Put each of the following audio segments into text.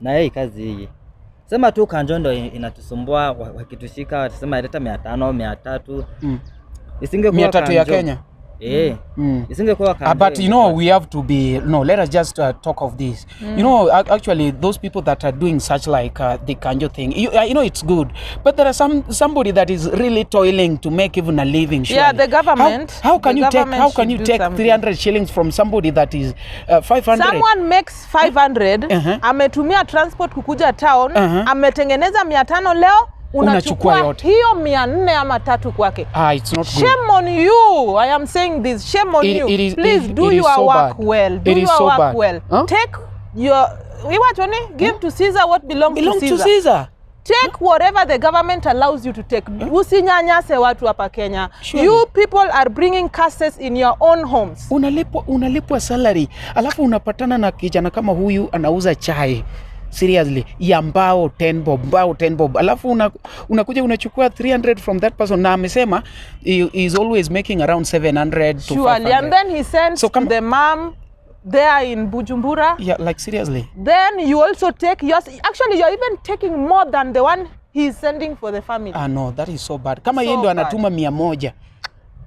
Na hii kazi hii. Sema tu kanjo ndo inatusumbua, wakitushika watasema leta 500, 300. Isingekuwa 300 ya kanjo. Kenya. Eh. Isingekuwa kanjo. But you know, we have to be no. Let us just talk of this. You know, actually, those people that are doing such like the kanjo thing, you know, it's good. But there are somebody that is really toiling to make even a living. Surely. Yeah, the government. How can The you take government how can should you do take something. 300 shillings from somebody that is 500? Someone makes 500, ametumia transport kukuja town, ametengeneza 500 leo, Unachukua unachukua yote. hiyo 400 ama 3 kwake. Ah, it's not good. Shame on you. I am saying this. Shame on you. Please do It is your so work bad. well. Do It is your so work bad. well. Huh? Take your iwachoni, give to Caesar what belongs Belong to Caesar. to Caesar. Take whatever the government allows you to take. Usinyanyase watu hapa Kenya. Surely. You people are bringing curses in your own homes. Unalipwa salary, alafu unapatana na kijana kama huyu anauza chai seriously ya mbao 10 bob, mbao 10 bob, alafu unakuja unachukua 300 from that person, na amesema he is always making around 700 to Surely. 500. And then he sends So to the mom there in Bujumbura. Yeah, like seriously. Then you also take yours. Actually, you're even taking more than the one he's sending for the family. Ah, no, that is so bad. Kama So yeye ndo bad. anatuma 100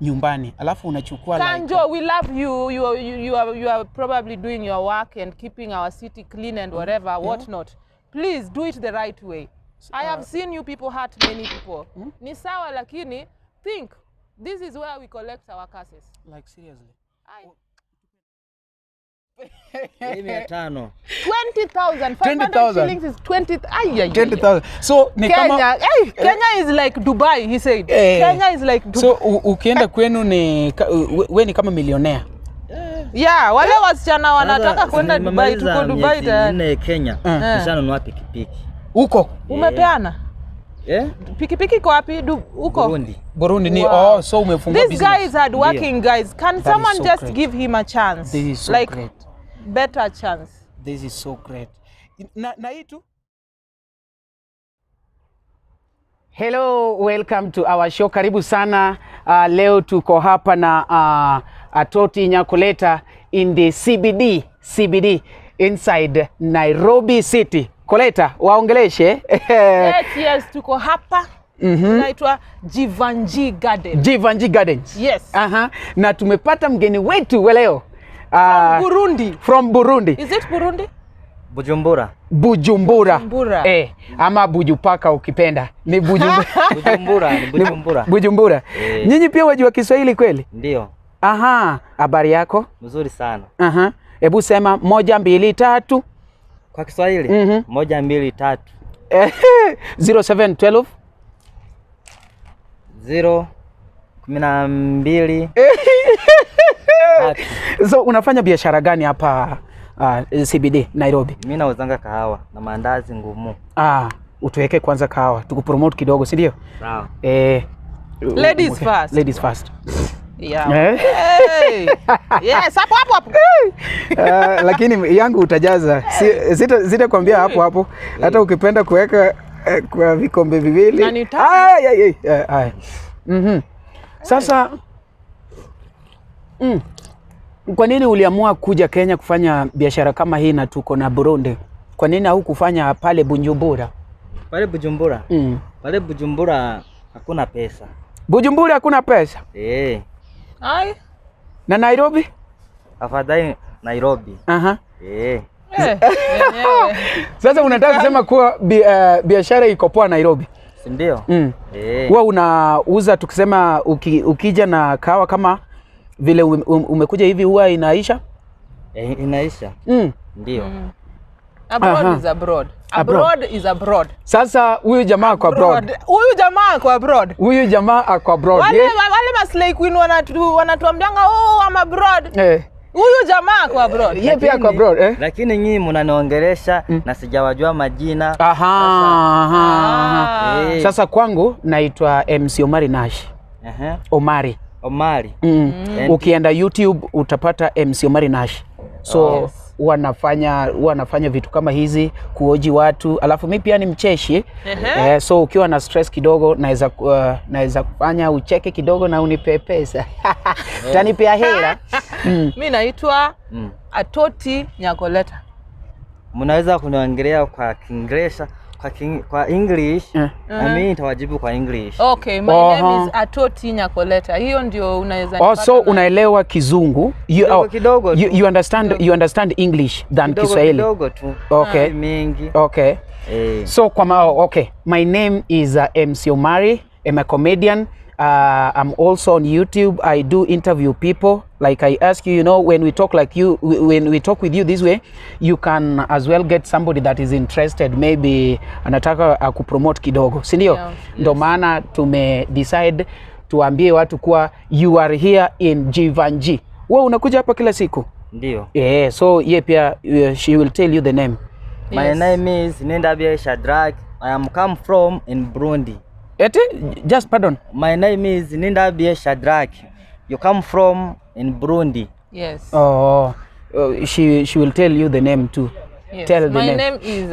nyumbani, alafu unachukua like Kanjo, we love you. You are probably doing your work and keeping our city clean and whatever, what not. Please do it the right way. I have seen you people hurt many people. Ni sawa, lakini think this is where we collect our curses. Like seriously. Aye. Hii 500. 20,000. 500 20,000. shillings is 20. Ay, ay, ay. 20,000. So ni Kenya, kama hey, Kenya is like Dubai, he said. Eh. Kenya is like Dubai. So ukienda kwenu ni we ni kama milionea. Yeah, wale wasichana wanataka Sasa, kwenda Dubai, nimemaliza tuko Dubai miezi tayari. 4 Kenya. Nishanunua pikipiki. Huko Umepeana? Eh? Pikipiki iko wapi? Huko? Burundi. Burundi ni Wow. oh, so umefungua This business. guy is hard working, guys. Can That is someone so just great. give him a chance? This is so like great. better chance. This is so great. Na hii tu. Hello, welcome to our show. Karibu sana. Leo tuko hapa na Atoti Nyakoleta in the CBD inside Nairobi City. Koleta, waongeleshe. Yes, tuko hapa. Inaitwa Jivanji Garden. Jivanji Gardens. Yes. Aha. Na tumepata mgeni wetu wa leo. Burundi. From Burundi. Is it Burundi? Bujumbura. Bujumbura. Bujumbura. Eh, ama Bujupaka ukipenda. Ni Bujumbura. Bujumbura, ni Bujumbura. Bujumbura. Eh. Nyinyi pia wajua Kiswahili kweli? Ndio. Aha, habari yako? Mzuri sana. Aha. Hebu sema 1 2 3. Kwa Kiswahili? 1 2 3. 0712 0 12 3. So unafanya biashara gani hapa CBD Nairobi? Mimi nauzanga kahawa na maandazi ngumu. Ah, utuweke kwanza kahawa, tukupromote kidogo, si ndio? Sawa. Eh, Ladies first. Ladies first. Yeah. Eh? Hey. Yes, hapo hapo hapo. Lakini yangu utajaza. Sitakwambia hapo hapo. Hata ukipenda kuweka kwa vikombe viwili. Na ni tamu. Ay, ay, ay, ay. Sasa kwa nini uliamua kuja Kenya kufanya biashara kama hii na tuko na Burundi? Kwa nini haukufanya pale Bujumbura? Pale Bujumbura. Pale Bujumbura hakuna pesa. Bujumbura hakuna pesa. Eh. Ai. Na Nairobi? Afadhali Nairobi. Aha. Eh. Yenyewe. Sasa unataka kusema kuwa biashara iko poa Nairobi? Si ndio? Eh. Huwa unauza tukisema ukija na kahawa kama vile umekuja hivi huwa inaisha? Inaisha. Ndio. Abroad Aha. is abroad. Abroad. Abroad is abroad. Sasa huyu jamaa ako abroad. Huyu jamaa ako abroad. Huyu jamaa ako abroad. Wale wale maslay queen wanatuambianga oh, I'm abroad. Huyu jamaa ako abroad. Yeye pia ako abroad, eh? Lakini nyinyi mnaniongelesha na sijawajua majina. Aha, aha. Eh. Sasa kwangu naitwa MC Omari Nash. Omari. Omari. Ukienda YouTube utapata MC Omari Nash. So Yes. wanafanya vitu kama hizi, kuoji watu, alafu mi pia ni mcheshi. So ukiwa na stress kidogo naweza kufanya ucheke kidogo na unipe pesa. Utanipea hela. Mi naitwa Atoti Nyakoleta. Mnaweza kuniongelea kwa Kiingereza, kwa English na mimi nitawajibu kwa English. Okay, my name is Atoti Nyakoleta. Hiyo ndio unaweza Oh, so unaelewa Kizungu. Kidogo tu. You understand English than Kiswahili. Kidogo tu. Okay. Mingi. Okay. So okay, my name is MC Omari. I'm a comedian. I'm also on YouTube. I do interview people. Like I ask you, you know, when we talk like you, when we talk with you this way, you can as well get somebody that is interested, maybe anataka akupromote kidogo, si ndio? Yeah. Ndo maana tume decide tuambie watu kuwa you are here in Jeevanjee. Wewe unakuja hapa kila siku? Ndio. Yeah, so ye pia she will tell you the name. My name is Nindabie Shadrach. I am come from in Burundi. Ete, just pardon. My name is Nindabie Shadrach. You come from in Burundi. Yes. Oh, she will tell you the name too. Yes. Tell the My name. name is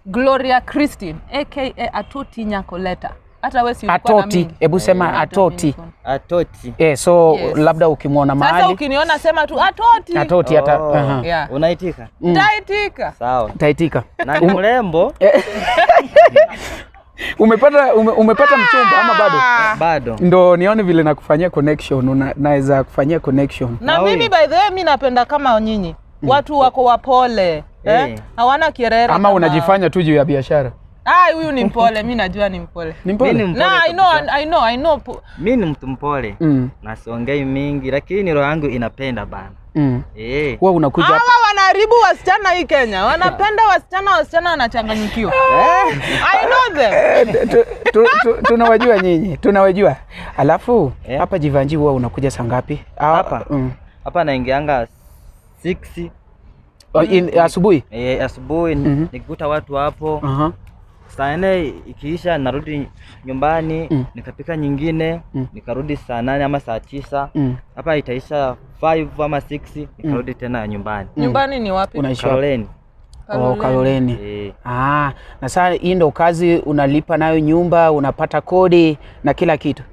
Gloria Christine aka Atoti Nyakoleta. Hata wewe si ulikuwa na Atoti, mingi. hebu sema Atoti. Atoti. So Yes. labda ukimwona mahali. Sasa ukiniona sema tu Atoti. Atoti hata. Yeah. Unaitika? Taitika. Sawa. Taitika. Na ni mrembo. Umepata mchumba ama bado? Bado. Ndo nione vile nakufanyia connection, naweza kufanyia connection. Na mimi by the way mimi napenda kama nyinyi. Watu wako wapole. Hawana kierere. Ama unajifanya tu juu ya biashara. Huyu ni mpole, mimi najua ni mpole. Ni mpole? Na I know. Mimi ni mtu mpole. Na siongei mingi lakini roho yangu inapenda bana. Wewe unakuja hapa. Hawa wanaharibu wasichana hii Kenya. Wanapenda wasichana wanachanganyikiwa. I know them. Tunawajua nyinyi, tunawajua. Alafu hapa Jeevanjee wewe unakuja saa ngapi? Hapa. Hapa naingianga 6 Asubuhi? Asubuhi nikikuta watu hapo. Saa 4 ikiisha narudi nyumbani, nikapika nyingine, nikarudi saa 8 ama saa 9. Hapa itaisha 5 ama 6 nikarudi tena nyumbani. Nyumbani ni wapi? Unaishi Kaloleni. Oh, Kaloleni. Na sasa hii ndo kazi unalipa nayo nyumba, unapata kodi na kila kitu.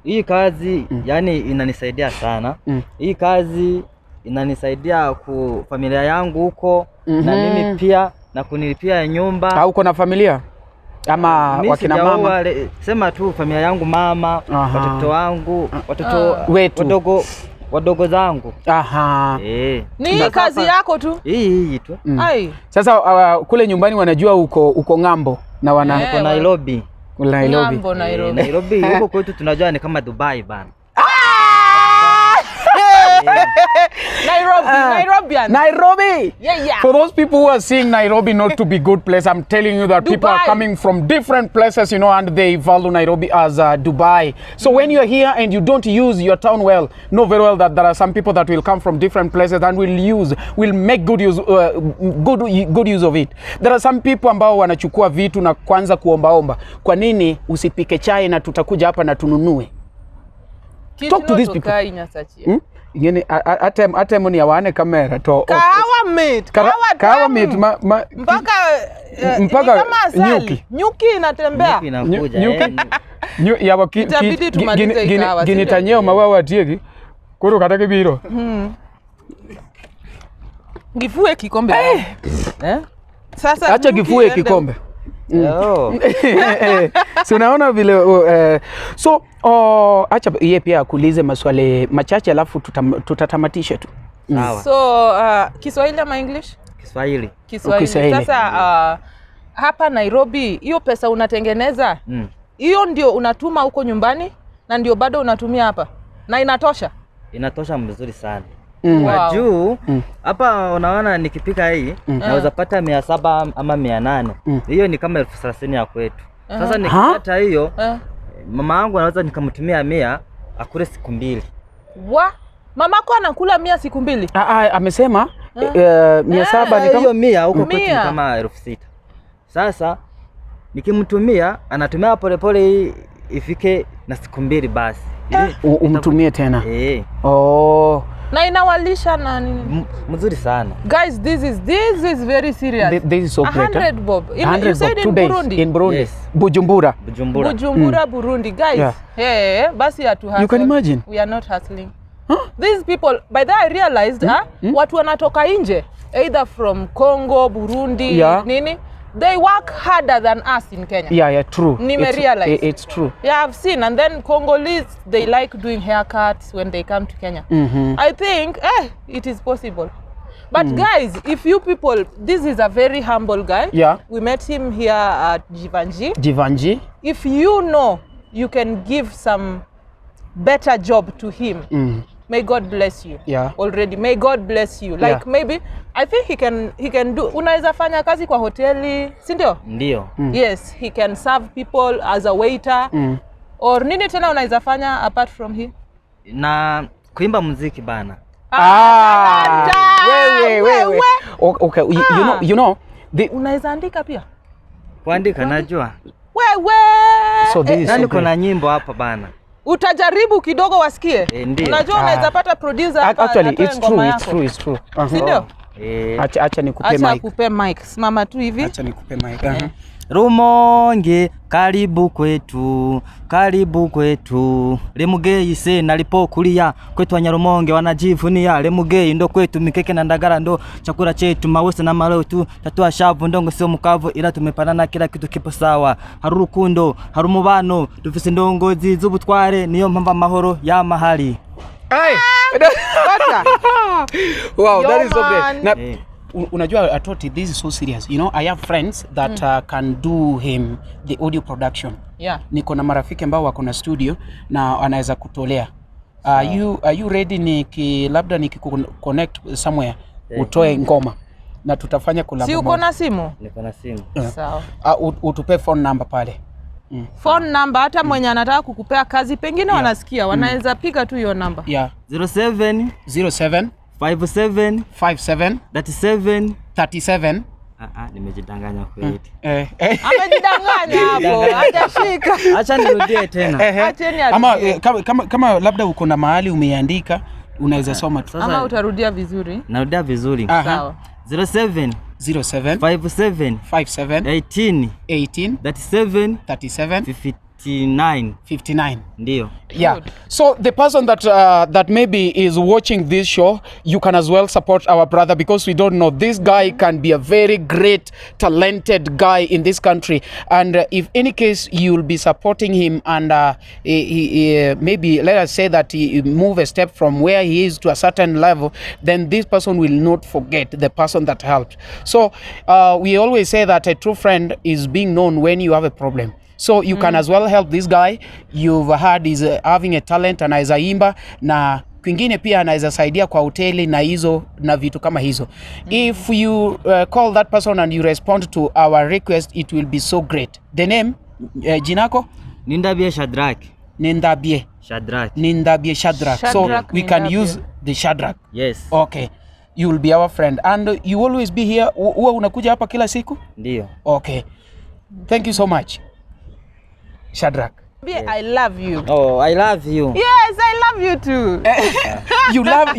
Hii kazi yani inanisaidia sana. Hii kazi inanisaidia ku familia yangu huko na mimi pia na kunilipia nyumba. Au uko na familia? Ama wakina mama? Sema tu familia yangu, mama, watoto wangu, watoto wetu, wadogo zangu. Ni kazi yako tu? Hii tu. Ai. Sasa kule nyumbani wanajua uko ng'ambo na wana uko Nairobi. Nairobi. Ng'ambo Nairobi. Nairobi huko kwetu tunajua ni kama Dubai bana. Nairobian. Nairobi. Yeah. For those people who are seeing Nairobi not to be good place, I'm telling you that Dubai. People are coming from different places, you know, and they value Nairobi as Dubai. So when you're here and you don't use your town well, know very well that there are some people that will come from different places and will make good use, good use of it. There are some people ambao wanachukua vitu na kwanza kuombaomba. Kwa nini usipike chai na tutakuja hapa na tununue? Talk to these people. Ngene atem ni awane kamera to kahawa mate, kahawa mate mpaka mpaka nyuki nyuki inatembea nyuki yawa itabidi tumalize ikawa gini tanyeo mawawa tiegi koro kata kibiro gifue kikombe sasa acha gifue kikombe. So unaona vile so acha yeye pia akuulize maswali machache alafu tutatamatisha tu. So Kiswahili ama English? Kiswahili. Kiswahili. Sasa hapa Nairobi hiyo pesa unatengeneza hiyo ndio unatuma huko nyumbani na ndio bado unatumia hapa na inatosha? Inatosha mzuri sana. Wow. Juu hapa unaona nikipika hii naweza pata 700 ama 800. Hiyo ni kama 30,000 ya kwetu. Sasa nikipata hiyo mama yangu anaweza nikamtumia 100 akule siku 2. Wa? Mamako anakula 100 siku 2? Amesema 700 ni kama hiyo 100 huko kwetu ni kama 6,000. Sasa nikimtumia anatumia polepole ifike na siku 2 basi. Umtumie tena. Oh. Na inawalisha na nini? Mzuri sana. Guys, this is very serious. This is so great. 100 bob. You said in Burundi. In Burundi. Yes. Bujumbura. Bujumbura, Burundi. Guys, yeah. Hey, basi hatu hustle. You can imagine. We are not hustling. Huh? These people, by the way I realized, watu wanatoka nje. Either from Congo, Burundi, nini, they work harder than us in Kenya. Yeah, true. Nime realize. It's true. Yeah, I've seen. And then Congolese, they like doing haircuts when they come to Kenya. I think it is possible. But guys, if you people, this is a very humble guy. Yeah. We met him here at Jivanji. Jivanji. If you know you can give some better job to him, may God bless you. Yeah. Already, may God bless you. Like maybe I think he can do. Unaweza fanya kazi kwa hoteli, si ndio? Ndio. Yes, he can serve people as a waiter. Or nini tena unaweza fanya apart from him? Na kuimba muziki bana. Talanta! Wewe. Okay, you know the Unaweza andika pia? Kuandika najua. Wewe. So this is Nani so kuna great. nyimbo hapa bana. Utajaribu kidogo wasikie. Ndio. Unajua unaweza pata producer hapa Actually, atoe it's ngoma true, it's yako. true, it's true. Si ndio? Acha nikupe Acha mic. akupe mic. Simama tu hivi. Acha nikupe mic. Aha. Rumonge karibu kwetu, karibu kwetu. Lemugei se nalipokulia kwetu Wanyarumonge wanajivunia. Lemugei ndo kwetu, mikeke na ndagara ndo chakula chetu, mawese na malo tu tatua shavu ndongo sio mukavu, ila tumepanana kila kitu kipo sawa. Hari urukundo, hari umubano, dufise indongozi z'ubutware, niyo mpamvu amahoro y'amahari. Hey! Kota. Wow, Yo, that is so great. man. Na, unajua Atoti, this is so serious. You know, I have friends that can do him the audio production. Yeah. Niko na marafiki ambao wako na studio na anaweza kutolea. Are you ready niki labda nikikuconnect somewhere utoe ngoma na tutafanya collab Si uko moja. na simu? Niko na simu. Sawa. Utupe phone number pale. Phone number hata mwenye anataka kukupea kazi pengine wanasikia wanaweza piga tu hiyo namba. Yeah. 07 07 57 57 37. 37. Nimejidanganya kweli. Amejidanganya hapo, hajashika. Acha nirudie tena. Acheni Ama arudie. kama labda uko na mahali umeandika unaweza soma tu. Sasa Ama utarudia vizuri. narudia vizuri. Aha. Sawa. 07 07 57 57 18 18 37 37 59. 59. Ndio. Yeah. Good. So the person that maybe is watching this show, you can as well support our brother, because we don't know, this guy can be a very great, talented guy in this country. And if any case you'll be supporting him and he, maybe let us say that he move a step from where he is to a certain level, then this person will not forget the person that helped. So we always say that a true friend is being known when you have a problem. So you can as well help this guy. You've heard is having a talent, anaweza imba na kwingine pia anaweza saidia kwa hoteli na hizo na vitu kama hizo. If you call that person and you respond to our request, it will be so great. The name, jinako? Nindabie Shadrack. Nindabie. Shadrack. Nindabie Shadrach. So Shadrach we can Nindabie. Use the Shadrach. Yes. Okay. You will be our friend and you always be here. Huwa unakuja hapa kila siku? Ndio. Okay. Thank you so much. Shadrach. I love you. Oh, I love you. Yes, I love you too.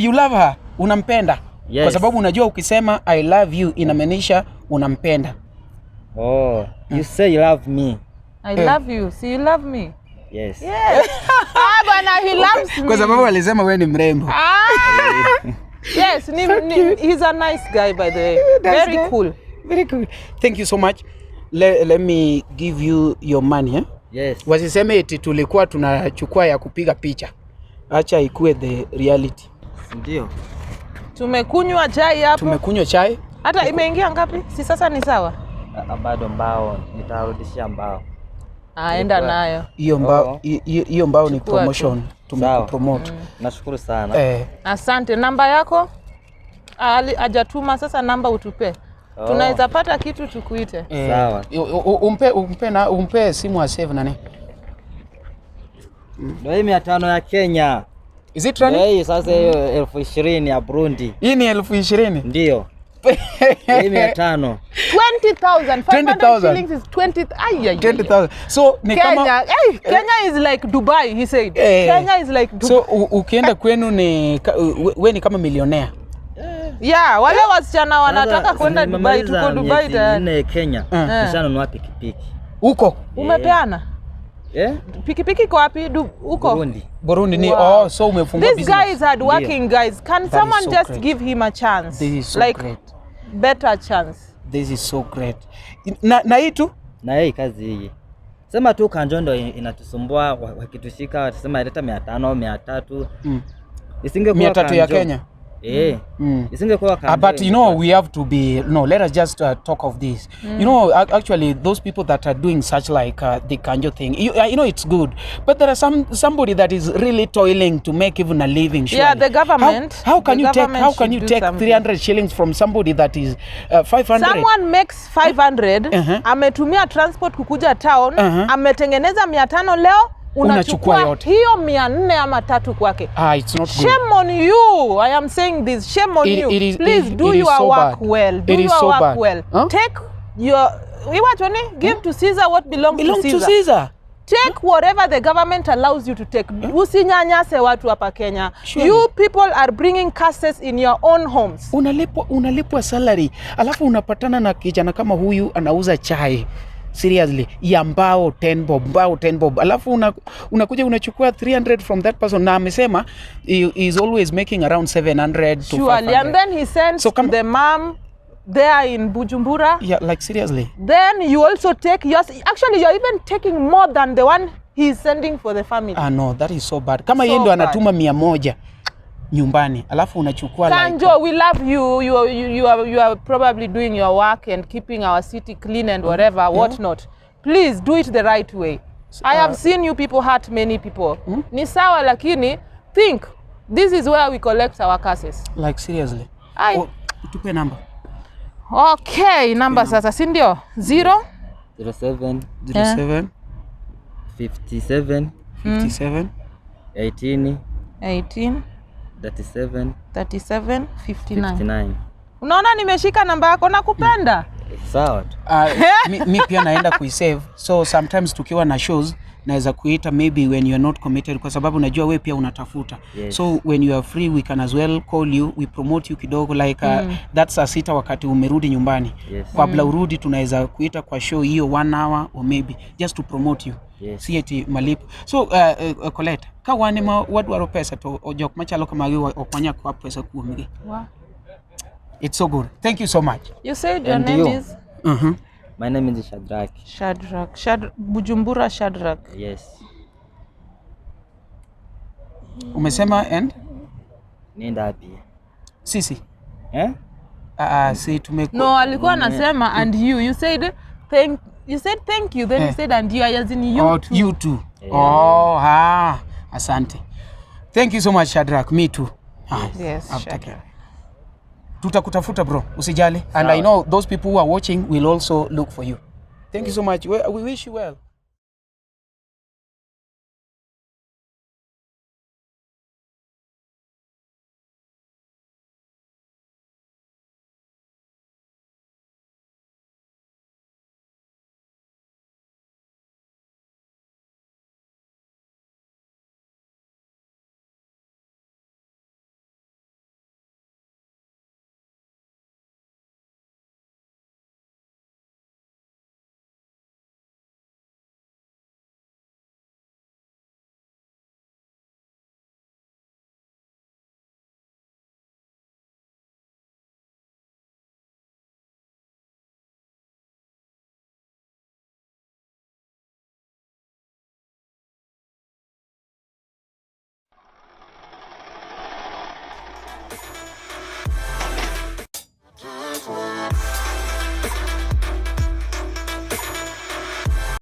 You love her. Unampenda. Yes. Kwa sababu unajua ukisema "I love you" inamaanisha unampenda. Oh, you say you love me. I love you. See, you love me. Yes. Yes. Ah, bana, he loves me. Kwa sababu alisema wewe ni mrembo. Ah. Yes, he's a nice guy, by the way. Nice Very guy. Cool. Very good. Thank you so much. Let me give you your money, eh? Yes. Wasiseme eti tulikuwa tunachukua ya kupiga picha. Acha ikue the reality. Ndio. Tumekunywa chai hapo. Tumekunywa chai. Hata imeingia ngapi? Si sasa ni sawa? Ah, bado mbao, nitarudishia mbao. Ah, enda nayo. Hiyo mbao, Oh. hiyo mbao ni Chukua tu. promotion. Tumekupromote. Nashukuru sana. Eh, Asante. Namba yako? Hajatuma sasa namba utupe. Oh. Tunaweza pata kitu tukuite. Eh, Sawa. umpe simu asave nani? Ndio hii 500 ya Kenya. Is it Ndio running? hii sasa hiyo 20,000 ya Burundi. Hii ni 20,000. Ndio. Hii 500. 20,000. 500 20,000. Shillings is 20. Ay, ay, ay. 20,000. So ni Kenya, kama hey, Kenya is like Dubai, he said. Eh. Kenya is like Dubai. So ukienda kwenu ni we ni kama milionea. Yeah, wale wasichana wanataka Sasa, kwenda Dubai, nimemaliza tuko Dubai miezi tayari. 4 Kenya. Nishanunua pikipiki. Huko Umepeana? Eh? Pikipiki iko wapi? Huko? Burundi. Burundi ni Wow. oh, so umefungua This business. guy is hardworking, guys. Can That is someone so just great. give him a chance? This is so Like great. Better chance. This is so great. Na hii tu? Na hii kazi hii. Sema tu kanjo ndo inatusumbua, wakitushika watasema leta 500, 300. Isingekuwa 300 ya kanjo. Kenya. Eh. Isingekuwa kanjo. But you know, we have to be, no, let us just talk of this. You know, actually those people that are doing such like the kanjo thing, you know, it's good. But there are somebody that is really toiling to make even a living. Surely. Yeah, the government. How can the you take, how can should you do take something. 300 shillings from somebody that is 500? Someone makes 500, ametumia transport kukuja town, ametengeneza 500 leo, Unachukua unachukua yote. hiyo 400 ama 3 kwake. Ah, it's not good. Shame on you. I am saying this. Shame on you. It is, Please do it is your so work bad. well. Do It is your so work bad. well. Huh? Take your, iwacho ni give to Caesar what belongs Belong to Caesar. to Caesar. Take whatever the government allows you to take. Usinyanyase watu hapa Kenya. Surely. You people are bringing curses in your own homes. Unalipwa salary, alafu unapatana na kijana kama huyu anauza chai. Seriously, ya mbao 10 bob, mbao 10 bob. Alafu unakuja unachukua 300 from that person, na amesema he is always making around 700 to Surely. 500. And then he sends So to the mom there in Bujumbura. Yeah, like seriously. Then you also take yours. Actually, you're even taking more than the one he's sending for the family. Ah, no, that is so bad. Kama So yeye ndo bad. anatuma 100 nyumbani, alafu unachukua like Kanjo, we love you. You are probably doing your work and keeping our city clean and whatever, what not. Please do it the right way. I have seen you people hurt many people. Ni sawa, lakini think this is where we collect our curses. Like seriously. Ai. Oh, tupe namba. Okay, namba sasa, si ndio? 0 07 07 57 57 18 18 37 37 59. 59. Unaona nimeshika namba yako, nakupenda. Sawa tu. Mi pia naenda kuisave, so sometimes tukiwa na shows naweza kuita maybe when you are not committed, kwa sababu najua we pia unatafuta. Yes. So when you are free we can as well call you, we promote you kidogo like that's saa 6 wakati umerudi nyumbani. Yes. Kabla urudi tunaweza kuita kwa show hiyo 1 hour or maybe just to promote you. Yes. Si eti malipo. So Colette, ka wan ema wadwaro pesa to jok machalo kamagi ok wanyal kwa pesa kuomgi. Wow. It's so good. Thank you so much. You said your And name you? is My name is Shadrach. Shadrach. Bujumbura Shadrach. Yes. Umesema and Nenda wapi? sisi Eh? Si tumeku No, alikuwa anasema and you. You said thank you, said thank you, then you said and you, as in you oh, too. You too. Oh, asante. Thank you so much Shadrach. Me too. Yes, I'll Shadrach. take care. Tutakutafuta bro, usijali. And I know those people who are watching will also look for you. Thank you so much. We wish you well.